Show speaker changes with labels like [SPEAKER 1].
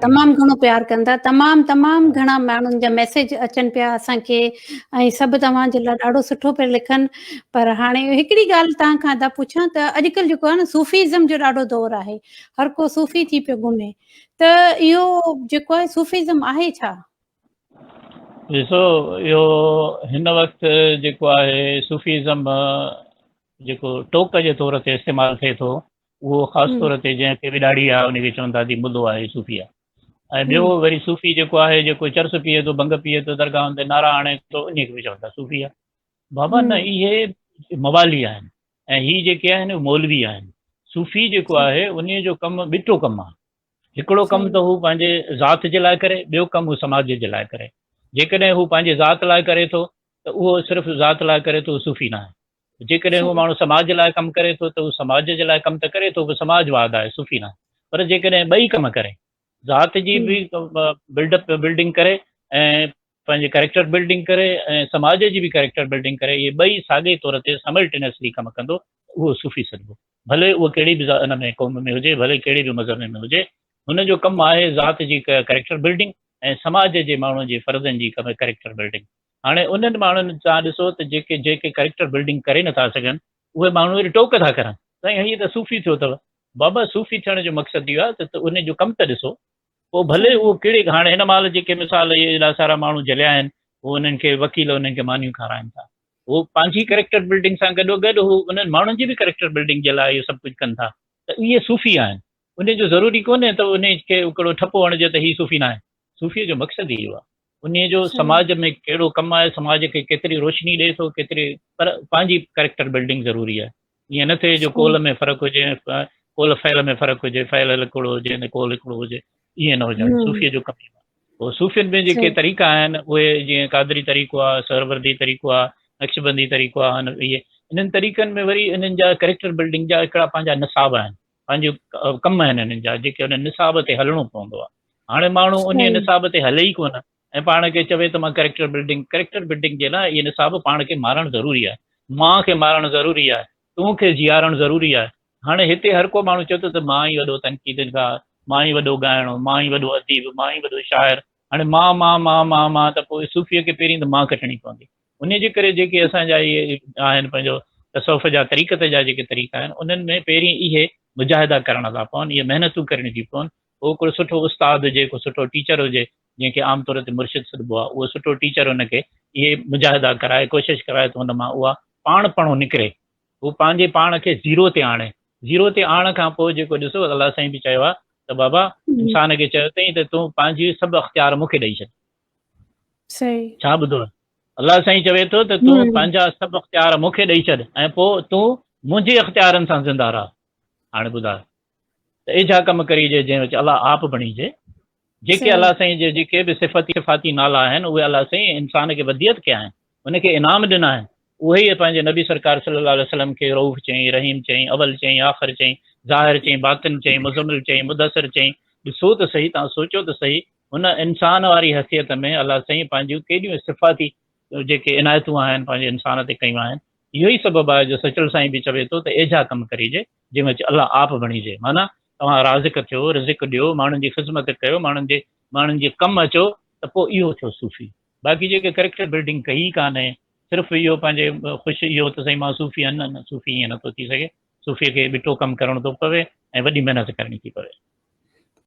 [SPEAKER 1] تمام گهڻو پيار ڪن ٿا تمام تمام گهڻا ماڻهن جا ميسيج اچن پيا اسان کي ۽ سڀ توهان جي لاء ڏاڍو سٺو پيا لکن پر هاڻي هڪڙي ڳالهه توهان کان ادا پڇان ته اڄڪلهه جيڪو آهي نه صوفيزم جو ڏاڍو دور آهي هر ڪو صوفي ٿي پيو گهمي ته اهو جيڪو آهي صوفيزم آهي ڇا؟
[SPEAKER 2] ڏسو اهو هن وقت جيڪو آهي صوفيزم جيڪو ٽوڪ جي طور تي استعمال ٿئي ٿو اهو خاص طور تي جنهن کي به ڏاڙهي آهي ان کي چون ٿا ته ملو آهي صوفي آهي ۽ ٻيو وري صوفي جيڪو آهي جيڪو چرس پيئي ٿو ڀنگ پيئي ٿو درگاهن تي نعرا هڻي ٿو ان کي به چون ٿا صوفي آهي بابا نه اهي موالي آهن ۽ هي جيڪي آهن مولوي آهن صوفي جيڪو آهي ان جو ڪم ٻٽو ڪم آهي هڪڙو ڪم ته هو پنهنجي ذات جي لاء ڪري ٻيو ڪم هو سماج جي لاء ڪري جيڪڏهن هو پنهنجي ذات لاء ڪري ٿو ته اهو صرف ذات لاء ڪري ٿو صوفي نه آهي جيڪڏهن هو ماڻهو سماج لاء ڪم ڪري ٿو ته هو سماج جي لاء ڪم ته ڪري ٿو پر سماج واد آهي صوفي نه پر جيڪڏهن ٻئي ڪم ڪري ذات جي به بلڊ اپ بلڊنگ ڪري ۽ پنهنجي ڪريڪٽر بلڊنگ ڪري ۽ سماج جي به ڪريڪٽر بلڊنگ ڪري اهي ٻئي ساڳئي طور تي سملٽينسلي ڪم ڪندو اهو صوفي سڏبو ڀلي اهو ڪهڙي به ان ۾ قوم ۾ هجي ڀلي ڪهڙي به مذهب ۾ هجي هن جو ڪم آهي ذات جي ڪريڪٽر بلڊنگ ۽ سماج جي ماڻهن جي فردن جي ڪريڪٽر بلڊنگ هاڻي انهن ماڻهن تان ڏسو ته جيڪي جيڪي ڪريڪٽر بلڊنگ ڪري نٿا سگهن اهي ماڻهو وري ٽوڪ ٿا ڪرن سائين هي ته صوفي ٿيو اٿو بابا صوفي ٿيڻ جو مقصد اهو آهي ته ان جو ڪم ته ڏسو پوء ڀلي اهو ڪهڙي هاڻي هن مهل جيڪي مثال اهي ايڏا سارا ماڻهو جهليا آهن هو انهن کي وڪيل انهن کي مانيون کارائن ٿا هو پنهنجي ڪريڪٽر بلڊنگ سان گڏو گڏ هو انهن ماڻهن جي به ڪريڪٽر بلڊنگ جي لاء اهو سڀ ڪجهه ڪن ٿا ته اهي صوفي آهن ان جو ضروري ڪونهي ته ان کي هڪڙو ٺپو هڻجي ته هي صوفي ناهي. صوفيء جو مقصد ئي اهو آهي. انهيء جو سماج ۾ ڪهڙو ڪم آهي، سماج کي ڪيتري روشني ڏئي ٿو، ڪيتري پر پنهنجي ڪريڪٽر بلڊنگ ضروري آهي. ائين نه ٿئي جو قول ۾ فرق هجي ۽ قول فعل ۾ فرق هجي، فعل هڪڙو هجي ۽ قول هڪڙو هجي، ائين نه هجڻ. صوفيء جو ڪم اهو آهي. پوء صوفين ۾ جيڪي طريقا آهن اهي جيئن قادري طريقو آهي، سهروردي طريقو آهي، نقشبندي طريقو آهي، اهي انهن طريقن ۾ وري انهن جا ڪريڪٽر بلڊنگ جا هڪڙا پنهنجا نصاب آهن. پنهنجو ڪم آهن انهن جا جيڪي ان نصاب تي هلڻو پوندو آهي هاڻي ماڻهو ان نصاب تي هلي ئي ڪونه ۽ پاڻ کي چوي ته مان ڪريڪٽر بلڊنگ ڪريڪٽر بلڊنگ جي لاء اهي نصاب پاڻ کي مارڻ ضروري آهي مان کي مارڻ ضروري آهي تون کي جيارڻ ضروري آهي هاڻي هتي هر ڪو ماڻهو چوي ٿو ته مان ئي وڏو تنقيد نگار مان ئي وڏو ڳائڻو مان ئي وڏو اديب مان ئي وڏو شاعر هاڻي مان مان مان مان مان ته پوء صوفيء کي پهرين ته مان ڪٽڻي پوندي انهيء جي ڪري جيڪي اسان جا اهي آهن پنهنجو تصوف جا طريقت جا جيڪي طريقا آهن انهن ۾ پهرين اهي مجاهدا ڪرڻا ٿا پون اهي محنتون ڪرڻيون ٿي پون پوء هڪڙو سٺو استاد هجي ڪو سٺو ٽيچر هجي جنهن کي عام طور تي مرشد سڏبو آهي اهو سٺو ٽيچر ان کي اهي مجاهدا ڪرائي ڪوشش ڪرائي ته ان مان اها پاڻ پڻو نڪري هو پنهنجي پاڻ کي زيرو تي آڻي زيرو تي آڻڻ کان پوء جيڪو ڏسو الله سائين به چيو آهي ته بابا انسان کي چيو اٿئي ته تون پنهنجي سڀ اختيار مون کي ڏئي ڇڏ
[SPEAKER 1] صحيح.
[SPEAKER 2] ڇا ٻڌو الله سائين چوي ٿو ته تون پنهنجا سڀ اختيار مون کي ڏئي ڇڏ ۽ پوء تون منهنجي اختيارن سان زنده رهه هاڻي ٻڌاء ته ايجها ڪم ڪريجي جنهن وچ الله آپ بڻيجي جيڪي الله سائين جي جيڪي به صفتي صفاتي نالا آهن اهي الله سائين انسان کي وديعت ڪيا آهن ان کي انعام ڏنا آهن اهي ئي پنهنجي نبي سرڪار صلي الله عليه وسلم کي رئوف چيائين، رحيم چيائين، اول چيائين، آخر چيائين، ظاهر چيائين، باطن چيائين، مزمل چيائين، مدثر چيائين، ڏسو ته سهي، توهان سوچيو ته سهي، هن انسان واري حيثيت ۾ الله سائين پنهنجون ڪيڏيون صفاتي جيڪي عنايتون آهن پنهنجي انسان تي ڪيون آهن، اهو ئي سبب آهي جو سچل سائين به چوي ٿو ته ايجها ڪم ڪريجي جنهن وچ الله آپ بڻيجي، معنيٰ توهان رازق ٿيو، رزق ڏيو، ماڻهن جي خذمت ڪيو، ماڻهن جي ماڻهن جي ڪم اچو ته پوء اهو ٿيو صوفي. باقي جيڪي ڪريڪٽر بلڊنگ ڪئي ئي ڪانهي صرف اهو پنهنجي خوش اهو ته سائين مان صوفي آهيان نه نه صوفي ائين نٿو ٿي سگهي صوفي کي ٻٽو ڪم ڪرڻو ٿو پوي ۽ وڏي محنت ڪرڻي ٿي پوي.